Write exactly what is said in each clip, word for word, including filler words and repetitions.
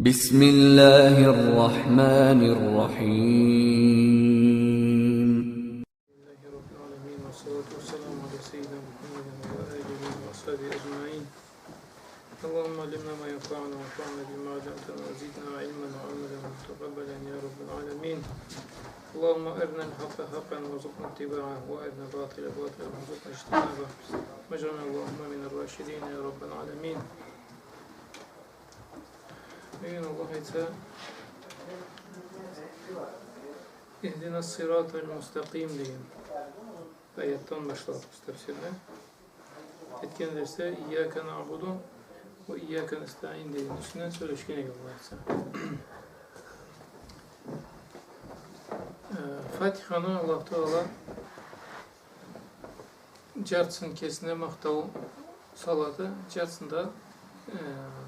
بسم الله الرحمن الرحيم. الحمد لله رب العالمين، والصلاة والسلام على سيدنا محمد وعلى آله وأصحابه أجمعين. اللهم علمنا ما ينفعنا وانفعنا بما علمتنا وزدنا علما وعملا متقبلا يا رب العالمين. اللهم أرنا الحق حقا وارزقنا اتباعه وأرنا الباطل باطلا وارزقنا اجتنابه واجعلنا اللهم من الراشدين يا رب العالمين. Бюгюн, Аллах айтса, اهدنا الصراط المستقيم деген аятдан башлайбыз тафсирни. Кетген дерсде إياك نعبد وإياك نستعين дегенни юсюнден сёлешген эдик, Аллах айтса. Э, Фатиханы Аллах Таала джартысын кесине махтау салады, джартысын да, э,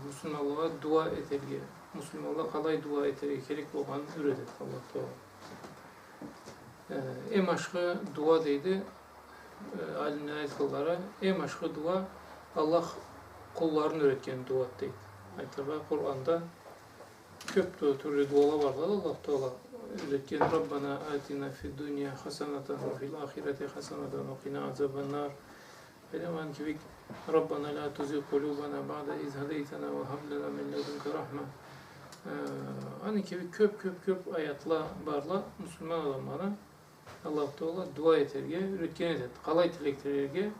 муслиманлагъа дуа этерге, муслиманла къалай дуа этерге керек болгъанын юретеди Аллах Таала. Э, эм ашхы дуа дейди, э, алимле айтханлары, эм ашхы дуа Аллах къулларын юретген дуа дейди. Айтыргъа, Къуранда кёп ду-, тюрлю дуала барды, Аллах Таала юретген: ربنا آتنا في الدنيا حسنة وفي الآخرة حسنة وقنا عذاب النار. Аны кибик: ربنا لا تزغ قلوبنا بعد إذ هديتنا وهب لنا من لدنك رحمة. Э, аны кибик кёп, кёп, кёп аятла барла, муслиман адамланы Аллах Таала дуа этерге юретген этеди. Къалай тилек тилерге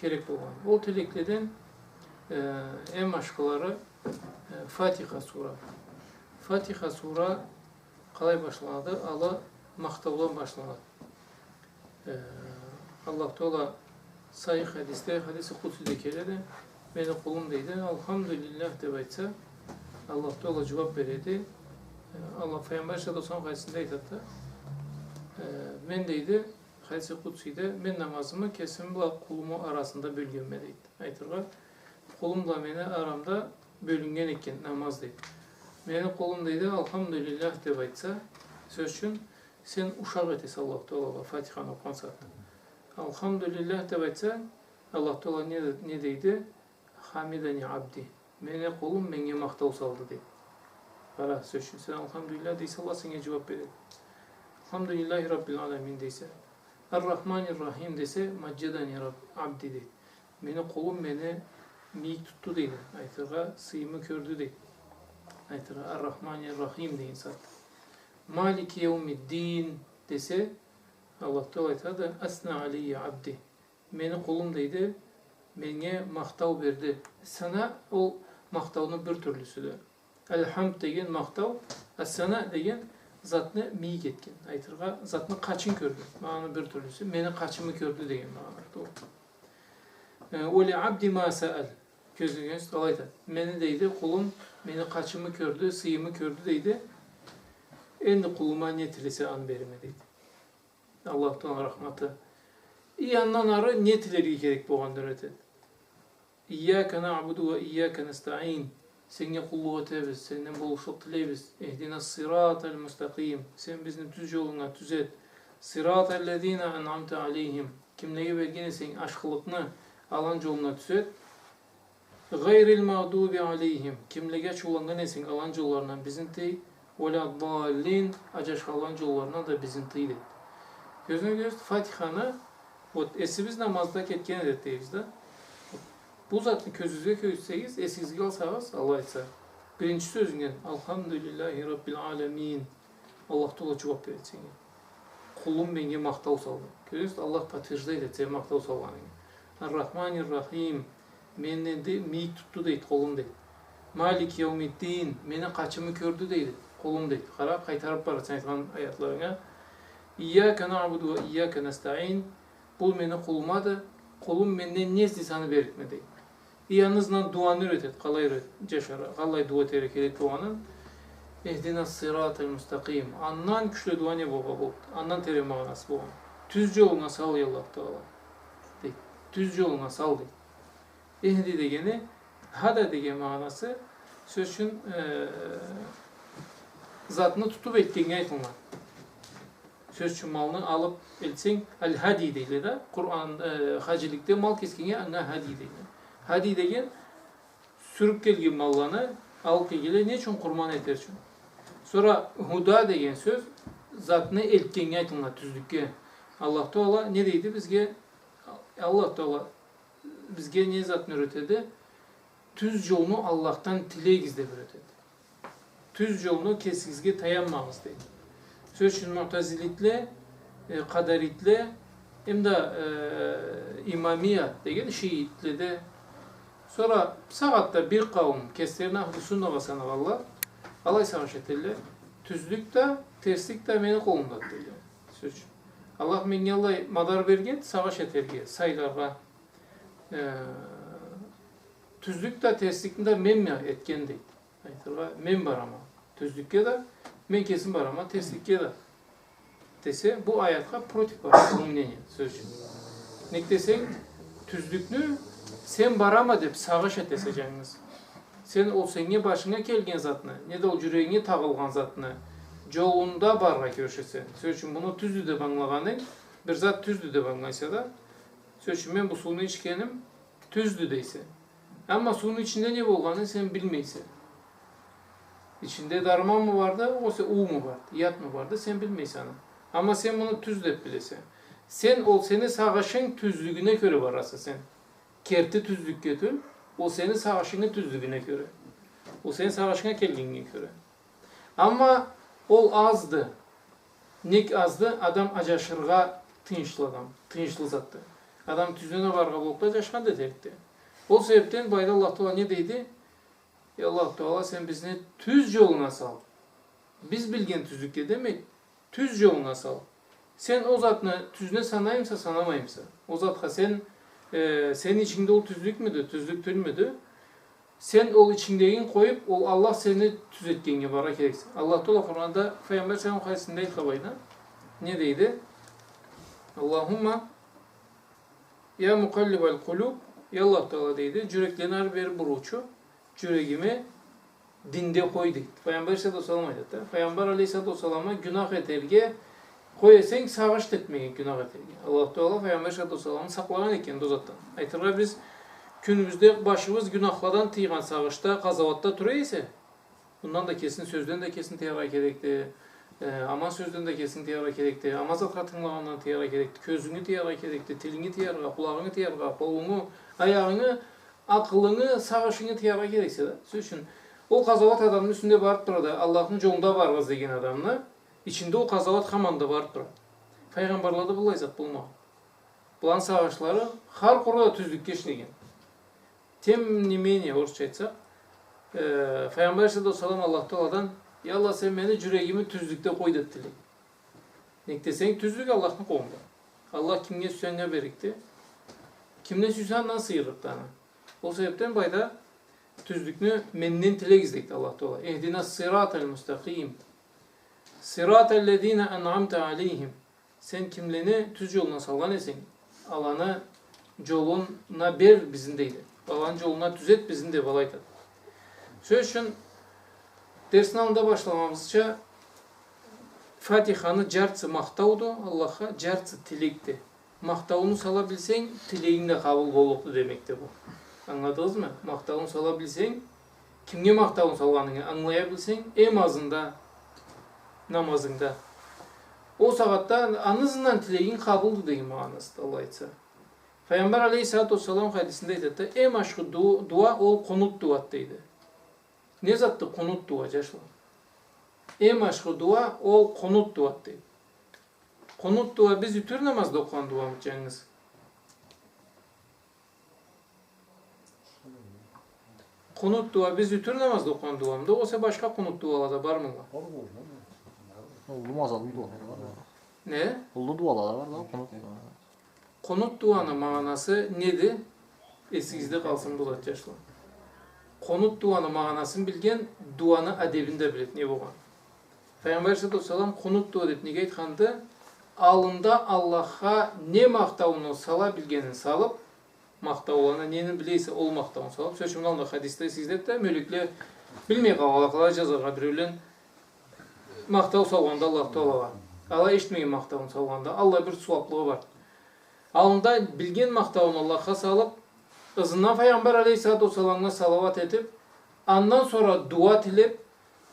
керек болгъан. Ол тилекледен, э, эм ашхылары, э, Фатиха сура. Фатиха сура къалай башланады? Ала махтаудан башланады. Э, Аллах Таала сахих хадисде, хадиси къудсиде келеди. Мени къулум, дейди, «Алхамдулиллях» деп айтса, Аллах Таала джууаб береди. Э, Аллах, Пайгъамбар саллаллаху алейхи ва саллам хадисинде айтады да, э, мен, дейди, хадиси къудсиде, мен намазымы кесим бла къулуму арасында бёлгенме, дейди. Айтыргъа, къулум бла мени арамда бёлюннген экен намаз, дейди. Мени къулум, дейди, «Алхамдулиллях» деп айтса, сёз ючюн, сен ушакъ этесе Аллах Таалагъа Фатиханы окъугъан сагъатда. «Алхамдулиллях» деп айтса, Аллах Таала не, не дейди? «Хамидани абди». Мени къулум меннге махтау салды, дейди. Къара, сёз ючюн, сен «Алхамдулиллях» дейсе, Аллах сеннге джууаб береди. «Алхамдулиллахи Раббил аламин» дейсе, «Ар-Рахманир-Рахим» десе, «Маджадани Раб-, абди» дейди. Мени къулум мени мийик тутду, дейди. Айтыргъа, сыйымы кёрдю, дейди. Айтыргъа, «Ар-Рахманир-Рахим» деген сагъатда. «Малики яумиддин» десе, Аллах Таала айтады, «Асна алейя абди». Мени къулум, дейди, меннге махтау берди. Сана ол махтауну бир тюрлюсюдю. Алхамд деген махтау, ас-сана деген затны мийик этген. Айтыргъа, затны къачын кёрген. Магъананы бир тюрлюсю, мени къачымы кёрдю деген магъанады ол. Э, «Уа ли абди ма саал». Кёзюгюз къалай айтады. Мени, дейди, къулум мени къачымы кёрдю, сыйымы кёрдю, дейди. Энди къулума не тилесе, аны береме, дейди. Аллах Тааланы рахматы. И андан ары не тилерге керек болгъанын юретеди. «Ийяка наъбуду уа ийяка настаъин». Сеннге къуллукъ этебиз, сенден болушлукъ тилейбиз. «Ихдина ссыратал мустакъим». Сен бизни тюз джолунга тюзет. «Сыраталлазина анъамта алейхим». Кимлеге берген эсенг ашхылыкъны, аланы джолуна тюзет. «Гъайрил магъдуби алейхим». Кимлеге ачыуланнган эсенг аланы джолларындан бизни тый. «Уа ла даллин». Аджашхаланы джолларындан да бизни тый, дейди. Кёзюгюз, Фатиханы, вот, эсибиз намазда кетген эди дейбиз да. Бу затны кёзюгюзге кёргюзтсегиз, эсигизге алсагъыз, Аллах айтса, биринчи сёзюнгден «Алхамдулиллахи Раббил аламин». Аллах Таала джууаб береди сеннге. Къулум меннге махтау салды. Кёресиз, Аллах подтверждать этеди сени махтау салгъанынгы. «Ар-Рахманир-Рахим». Мени, дейди, мийик тутду, дейди, къулум, дейди. «Малики яумиддин». Мени къачымы кёрдю, дейди, къулум, дейди. Къара, къайтарыб барады сен айтхан аятларынга. «Ийяка наъбуду уа ийяка настаъин». Бу мени къулумады. Къулум менден не излесе, аны берликме, дейди. И аны ызындан дуаны юретеди, къалай юрет-, джашаргъа, къалай дуа этерге керек болгъанын. «Ихдина ссыратал мустакъим». Андан кючлю дуа не болгъа боллукъду? Андан терен магъанасы болгъан. «Тюз джолунга сал, эй Аллах Таала», дейди. «Тюз джолунга сал», дейди. «Ихди» дегени, «хада» деген магъанасы, сёз ючюн, э, затны тутуб элтгеннге айтылынады. Сёз ючюн, малны алыб элтсенг, аль-хади дейле да. Къуран, э, хаджиликде мал кесгеннге анга хади дейле. Хади деген сюрюб келген малланы Алып келгенле, не ючюн? Къурман этер ючюн. Сора гьуда деген сёз затны элтгеннге айтылына, тюзлюкге. Аллах Таала не дейди бизге? Аллах Таала бизге не затны юретеди? Тюз джолну Аллахдан тилегиз деп юретеди. Тюз джолну кесигизге таянмагъыз дейди. Сёз ючюн, муътазилитле, э, къадаритле, эм да, э, имамия деген шиитле да. Сора сагъатда бир къауум, кеслерин ахлу суннагъа санагъанла, алай сагъыш этелле: тюзлюк да, терслик да мени къолумда, дейле. Сёз ючюн, Аллах меннге аллай мадар берген, сагъыш этерге, сайларгъа. Э, тюзлюк да, терсликни да менме этген, дейди. Айтыргъа, мен барама тюзлюкге да, мен кесим барама терсликге да десе, бу аятха против бар, бу мнение, сёз ючюн. Нек десенг, тюзлюкню сен барама деп сагъыш этесе джангыз. Сен ол сеннге башынга келген затны, неда ол джюрегинге тагъылгъан затны джолунда барыргъа кюрешесе. Сёз ючюн, муну тюздю деп ангылагъанынг, бир зат тюздю деп ангылайса да, сёз ючюн, мен бу сууну ичгеним тюздю дейсе. Амма сууну ичинде не болгъанын сен билмейсе. Ичинде дарманмы барды, огъесе ууму барды, ятмы барды, сен билмейсе аны. Амма сен муну тюз деп билесе. Сен ол сени сагъышынг тюзлюгюне кёре бараса сен. Керти тюзлюкге тюл, ол сени сагъышынгы тюзлюгюне кёре. Ол сени сагъышынга келгеннге кёре. Амма ол азды. Нек азды? Адам аджашыргъа тыйыншлы адам, тыйыншлы затды. Адам тюзюне барыргъа боллукъду, аджашхан да этерикди. Ол себепден былайда Аллах Таала не дейди? Эй Аллах Таала, сен бизни тюз джолунга сал. Биз билген тюзлюкге демей, тюз джолунга сал. Сен ол затны тюзюне санаймыса, санамаймыса, ол затха сен, э, сени ичингде ол тюзлюкмюдю, тюзлюк тюлмюдю? Сен ол ичингдегин къоюп, ол Аллах сени тюз этгеннге барыргъа керексе. Аллах Таала Къуранда, Файгъамбар саллаллаху алейхи ва саллам хадисинде айтханлай, не дейди? Аллахумма, я мукъаллибаль къулюб, эй Аллах Таала, дейди, джюреклени ары-бери буруучу, джюрегими динде къой, дейди. Файгъамбар саллаллаху алейхи ва саллам айтады да. Файгъамбар алейхиссалату вассаламгъа гюнах этерге къой эсенг, сагъыш да этмеген гюнах этерге. Аллах Таала Файгъамбар саллаллаху алейхи ва салламны сакълагъан экен ол затдан. Айтыргъа, биз кюнюбюзде башыбыз гюнахладан тыйгъан сагъышда, къазауатда тура эсе, мындан да кесинг, сёзден да кесинг тыяргъа керекди, э, аман сёзден да кесинг тыяргъа керекди, аман затха тынгылагъандан тыяргъа керекди, кёзюнгю тыяргъа керекди, тилинги тыяргъа, къулагъынгы тыяргъа, къолунгу, аягъынгы, акъылынгы, сагъышынгы тыяргъа керексе да. Сёз ючюн, ол къазауат адамны юсюнде барып турады, Аллахны джолунда барыгъыз деген адамны ичинде ол къазауат хаманда барып турады. Файгъамбарлада быллай зат болмагъан. Буланы сагъышлары хар къуру да тюзлюкге ишлеген. Тем не менее, орусча айтсакъ, э, Файгъамбар саллаллаху алейхи ва саллам Аллах Тааладан, я Аллах, сен мени джюрегими тюзлюкде къой деп тилей. Нек десенг, тюзлюк Аллахны къолунда. Аллах кимге сюйсе анга берликди, кимден сюйсе андан сыйырлыкъды аны. Ол себепден былайда тюзлюкню менден тилегиз дейди Аллах Таала. Ихдина сыраталь мустакъим. Сыраталь лязина анъамта алейхим. Сен кимлени тюз джолуна салгъан эсенг, аланы джолуна бер бизни, дейди. Аланы джолуна тюзет бизни, деп алай айтады. Сёз ючюн, дерсни аллында башламабызча, Фатиханы джартысы махтауду Аллахха, джартысы тилекди. Махтауну сала билсенг, тилегинг да къабыл боллукъду демекди бу. Ангыладыгъызмы? Махтауну сала билсенг, кимге махтауну салгъанынгы ангылая билсенг, эм азында намазынгда, ол сагъатда аны ызындан тилегинг къабылды деген магъанасыды, Аллах айтса. Файгъамбар алейхиссалату уассалам хадисинде айтады да, эм ашхы ду-, дуа ол къунут дуады, дейди. Не затды къунут дуа, джашла? Эм ашхы дуа ол къунут дуады, дейди. Къунут дуа биз ютюр намазда окъугъан дуамыды, джангыз? Къунут дуа биз ютюр намазда окъугъан дуамыды, огъесе башха къунут дуала да бармыла? Уллу мазаллы дуала да бар. Не? Уллу дуала да бар да, къунут дуа. Къунут дуаны магъанасы неди? Эсигизде къалсын бу зат, джашла. Къунут дуаны магъанасын билген, дуаны адебин да биледи, не болгъан. Файгъамбар алейхиссалату уассалам къунут дуа деп неге айтханды? Аллында Аллахха не махтауну сала билгенин салып, махтауланы, нени биле эсе, ол махтауну салып. Сёз ючюн, аллында хадисде эсигизде да, мёлекле билмей къалгъанла, къалай джазаргъа биреулен махтау салгъанда Аллах Таалагъа. Ала эшитмеген махтауну салгъанда, аллай бир сууаблыгъы бар. Аллында билген махтауну Аллахха салып, ызындан Файгъамбар алейхиссалату уассаламгъа салауат этип, андан сора дуа тилеп,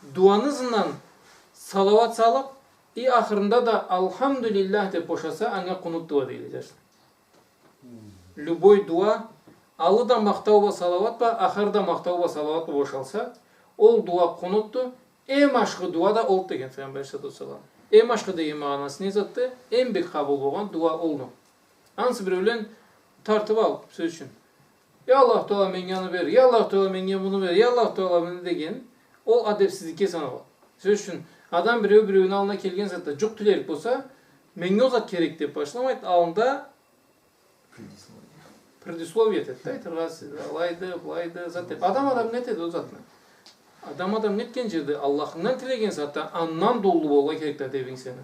дуаны ызындан салауат салып, и ахырында да «Алхамдулиллах» деп бошаса, анга къунут дуа дейле, джашла. Любой дуа, алы да махтау бла салауат бла, ахыры да махтау бла салауат бла бошалса, ол дуа къунутду. Эм ашхы дуа да олду деген Файгъамбар алейхиссалату уассалам. Эм ашхы деген магъанасы не затды? Эм бек къабыл болгъан дуа олду. Ансы биреулен тартып алып, сёз ючюн, «Я Аллах Таала, меннге аны бер, я Аллах Таала, меннге муну бер, я Аллах Таала, муну» деген, ол адепсизликге саналады. Сёз ючюн, адам биреу биреуню аллына келген затда джукъ тилерик болса, «Меннге ол зат керек» деп башламайды, аллында предисловие этеди да, айтыргъа, алайды, былайды, зат деп. Адам адамгъа этеди ол затны. Адам адамгъа этген джерде Аллахынгдан тилеген затда андан да уллу болгъа керекди адебинг сени.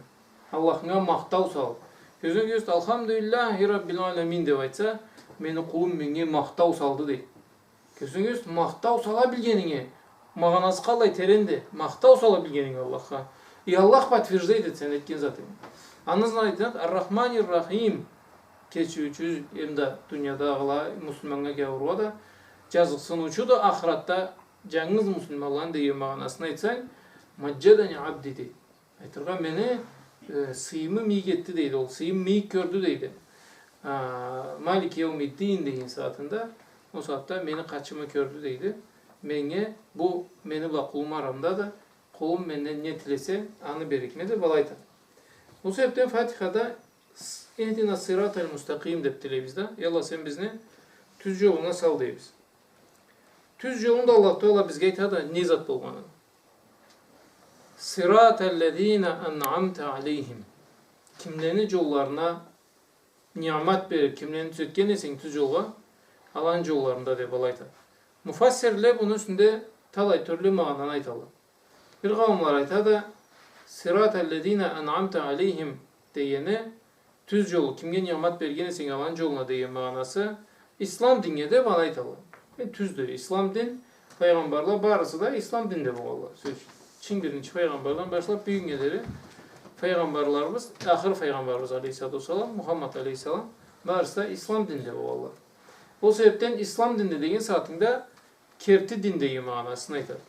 Аллахынга махтау салып. Кёзюнг ёсюп, «Алхамдулиллахи Раббил аламин» деп айтса, мени къулум меннге махтау салды дейди. Кёзюнг ёсюп, махтау сала билгенинге, магъанасы къаллай теренди. Махтау сала билгенинге Аллахха. И Аллах подтверждать этеди сен этген затынгы. Аны ызындан айтады, «Ар-Рахманир Рахим». Кечиучю, эм да дуниядагъыла, муслиманнга, гяуургъа да, джазыкъсыныучуду, ахыратда джангыз муслиманланы деген магъанасын айтсанг, «Маджадани абди» дейди. Айтыргъа, мени, э, сыйымы мийик этди дейди, ол сыйым мийик кёрдю дейди. А, «Малики яумиддин» деген сагъатында, ол сагъатда мени къачымы кёрдю дейди. Меннге, бу мени бла къулум арамдады, къулум менден не тилесе, аны берликме деп алай айтады. Бу себепден Фатихада с-, «Ихдина сыратал мустакъим» деп тилейбиз да, я Аллах, сен бизни тюз джолунга сал дейбиз. Тюз джолун да Аллах Таала бизге айтады, не зат болгъанын. «Сыратал лазина анъамта алейхим». Кимлени джолларына ниъмат берип, кимлени тюзетген эсенг тюз джолгъа, аланы джолларында деп алай айтады. Муфассирле муну юсюнде талай тюрлю магъананы айталла. Бир къауумла айтады, «Сыратал лазина анъамта алейхим» дегени, тюз джолу, кимге ниъмат берген эсенг аланы джолуна деген магъанасы, ислам динге деп аны айталла. Э, тюздю, ислам дин, файгъамбарла барысы да ислам динде болгъанла. Сёз ючюн, чынг биринчи файгъамбардан башлап бюгюннге дери файгъамбарларыбыз, ахыр файгъамбарыбыз алейхиссалату уассалам, Мухаммад алейхиссалам, барысы да ислам динде болгъанла. Ол себепден ислам динде деген сагъатынгда керти дин деген магъанасын айтады.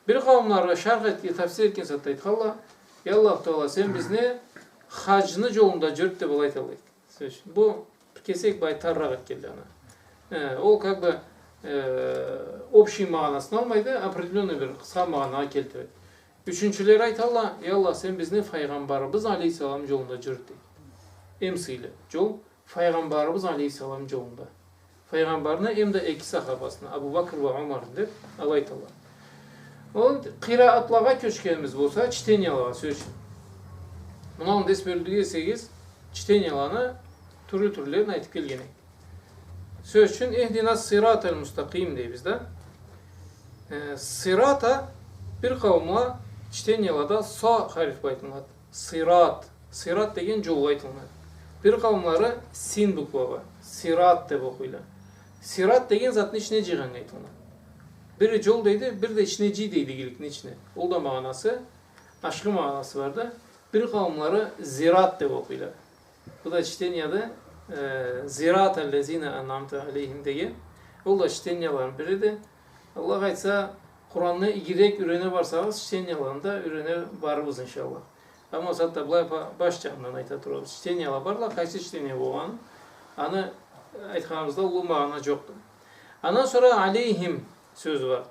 Бир къауумла шарх этген, тафсир этген сагъатда айтханла, я Аллах Таала, сен бизни хаджны джолунда джюрют деп алай айталла. Сёз ючюн, бу бир кесек былай тарракъ этгенле аны. Э, ол как бы, э, общий магъанасын алмайды, определённый бир къысха магъанагъа келтиреди. Ючюнчюлери айталла, я Аллах, сен бизни файгъамбарыбыз алейхиссалам джолунда джюрют дейди. Эм сыйлы джол файгъамбарыбыз алейхиссалам джолунда. Файгъамбарны эм да эки сахабасына, Абу Бакр ва Умарны деп алай айталла. Ол къираатлагъа кёчгенибиз болса, чтениелагъа, сёз ючюн. Муну аллында эс бёлдюрюк эсегиз, чтениеланы тюрлю-тюрлюлерин айтып келген эдик. Сёз ючюн, «Ихдина сыратал мустакъим» дейбиз да. Э, сырата бир къауумла чтениелада со хариф бла айтылынады. Сырат. Сырат деген джолгъа айтылынады. Бир къауумлары син буква бла сырат деп окъуйла. Сырат деген затны ичине джыйгъаннга айтылынады. Бири джол дейди, бири да ичине джый дейди, игиликни ичине. Ол да магъанасы, ашхы магъанасы барды. Бир къауумлары зират деп окъуйла. Бу да чтенияда, э, «Зыратал лазина анъамта алейхим» деген. Ол да чтенияланы бириди. Аллах айтса, Къуранны игирек юрене барсагъыз, чтенияланы да юрене барырбыз, иншаллах. Амма сагъатда былай ба-, баш джанындан айта турабыз. Чтенияла барла, къайсы чтения болгъанын, аны айтханыбызда уллу магъана джокъду. Андан сора «алейхим» сёзю бар.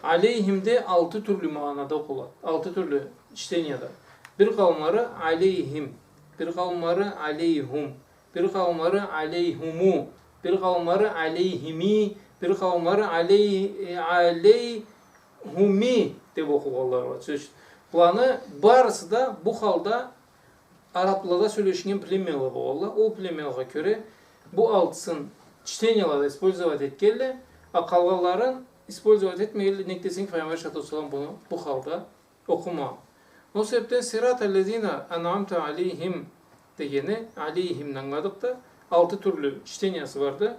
«Алейхим» да алты тюрлю магъанада окъулады. Алты тюрлю чтенияда. Бир къауумлары «алейхим», бир къауумлары «алейхум», бир къауумлары «алейхуму», бир къауумлары «алейхими», бир къауумлары «алей-, э, алейхуми» деп окъугъанла бар. Сёз ючюн, буланы барысы да бу халда араплада сёлешиннген племяла болгъанла. Ол племялагъа кёре бу алтысын чтениялада использовать этгенле, а къалгъанларын использовать этмегенле, нек десенг, Файгъамбар алейхиссалату уассалам буну бу халда окъумагъан. Ол себепден «Сыратал лазина анъамта алейхим» дегени, «алейхим»ни ангыладыкъ да, алты тюрлю чтениясы барды.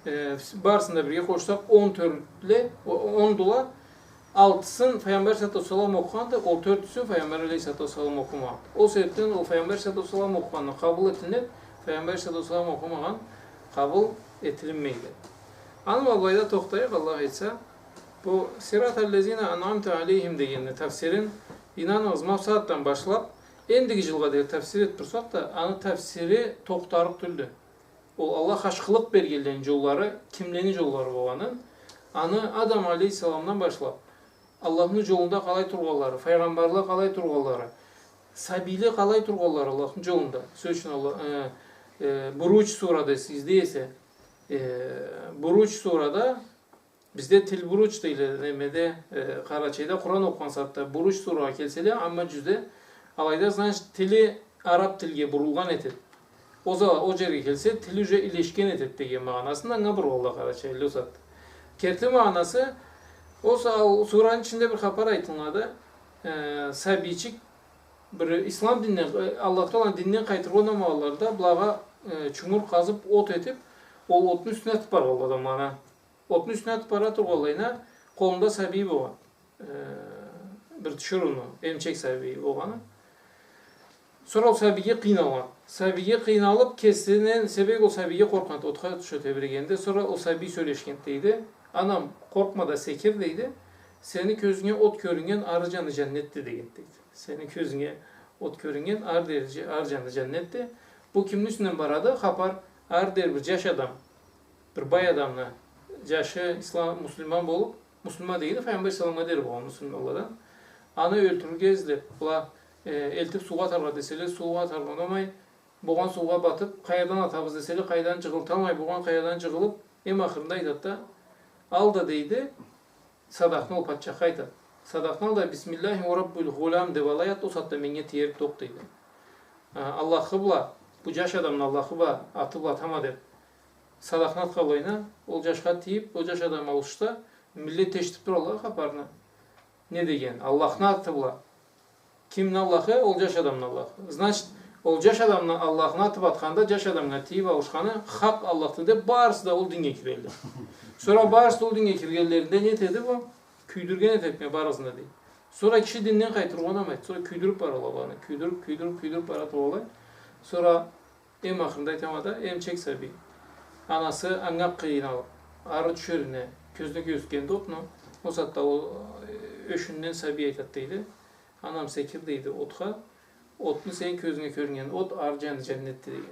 Э, барысын да бирге къошсакъ, он тёртле, о-, ондула, алтысын Файгъамбар алейхиссалату уассалам окъугъанды, ол тёртюсюн Файгъамбар алейхиссалату уассалам окъумагъанды. Ол себепден ол Файгъамбар алейхиссалату уассалам окъугъаны къабыл этилинеди, Файгъамбар алейхиссалату уассалам окъумагъан къабыл этилинмейди. Аны бла былайда тохтайыкъ, Аллах айтса. Бу «Сираталлазина анъамта алейхим» дегенни тафсирин, ийнаныгъыз, ма бусагъатдан башлап, эндиги джылгъа дери тафсир этип турсакъ да, аны тафсири тохтарыкъ тюлдю. Ол Аллах ашхылыкъ бергенлени джоллары, кимлени джоллары болгъанын, аны Адам алейхиссаламдан башлап, Аллахны джолунда къалай тургъанлары, файгъамбарла къалай тургъанлары, сабийле къалай тургъанлары Аллахны джолунда. Сёз ючюн, Аллах, э, э, Буруч сурада сизде эсе, э, Буруч сурада, бизде тил буруч дейле, немеде, э, Къарачайда Къуран окъугъан сагъатда буруч сурагъа келселе, амма джюзде, алайда, значит, тили араб тилге бурулгъан этеди. Ол за-, ол джерге келсе, тили уже илешген этеди деген магъанасында анга бурулгъанла къарачайлыла ол сагъатда. Керти магъанасы, ол са-, ол сураны ичинде бир хапар айтылады. Э, сабийчик бир ислам дининден, э, Аллах Тааланы дининден къайтыргъа унамагъанлада, былагъа, э, чунгур къазып, от этип, ол отну юсюне атып баргъанла адамланы. Отну юсюне атып бара тургъанлайына, къолунда сабий болгъан. Э, бир тиширыуну, эмчек сабий болгъаны. Сора ол сабийге къыйналгъан. Сабийге къыйналып, кесинден себеб ол сабийге къоркъгъан, отха тюше тебрегенде, сора ол сабий сёлешген дейди. «Анам, къоркъма да секир, — дейди. — Сени кёзюнге от кёрюннген ары джаны джаннетди», — деген дейди. «Сени кёзюнге от кёрюннген ары дери дж-, ары джаны джаннетди». Бу кимни юсюнден барады? Хапар, ары дери бир джаш адам, бир бай адамны джашы ислам, муслиман болуп, муслиман дегенде, Файгъамбар саллаллаху алейхи ва салламгъа дери болгъан муслиманладан. Аны ёлтюрюрге излеп, была, э, элтип суугъа атаргъа деселе, суугъа атаргъа унамай, болгъан суугъа батып, къайерден атабыз деселе, къайдан джыгъылталмай, болгъан къайерден джыгъылып, эм ахырында айтады да, «Ал да, — дейди, — садакъны ол патчахха», — айтады. «Садакъны ал да, Бисмиллахи раббил гъулам деп алай ат, ол сагъатда меннге тиерик токъ», — дейди. А, Аллахы бла, бу джаш адамны Аллахы бла, аты бла атама деп, садакъны атханлайына, ол джашха тийип, ол джаш адам ауушса, миллет эшитип туралла хапарны. Не деген? Аллахны аты бла. Кимни Аллахы? Ол джаш адамны Аллахы. Значит, ол джаш адамны Аллахны атып атханда, джаш адамгъа тийип ауушханы хакъ Аллахды деп, барысы да ол динге кирелле. Сора барысы да ол динге киргенлеринде не этеди бу? Кюйдюрген этеди барысын да, дейди. Сора киши динден къайтыргъа унамайды. Сора кюйдюрюп баралла аны. Кюйдюрюп, кюйдюрюп, кюйдюрюп бара туралла. Сора эм ахырында айтама да, эмчек сабий. Анасы анга къыйналып, ары тюшерине, кёзюне кёргюзтгенди отну. Ол сагъатда ол, э, ёшюнден сабий айтады дейди. «Анам, секир, — дейди, — отха. Отну сени кёзюнге кёрюннген от ары джаны джаннетди», — деген.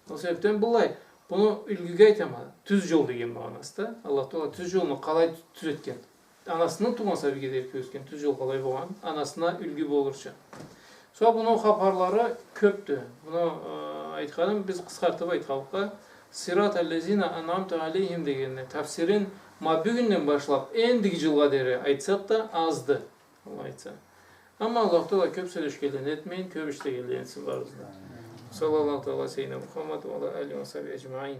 Ол себепден былай, буну юлгюге айтама, тюз джол деген магъанасында. Аллах Таала тюз джолну къалай тюзетген? Анасындан туугъан сабийге дери кёргюзтген тюз джол къалай болгъан, анасына юлгю болурча. Сора буну хапарлары кёпдю. Буну, э, айтханым, биз къысхартып айтханлыкъгъа, «Сираталлазина анъамта алейхим» дегенни тафсирин ма бюгюнден башлап, эндиги джылгъа дери айтсакъ да азды. Аллах айтса. Амма Аллах Таала кёп сёлешгенледен этмейин, кёп ишлегенледен этсин барыбызны да. Саллаллаху таала ала сайидина Мухаммад ва ала алихи ва сахбихи аджмаин.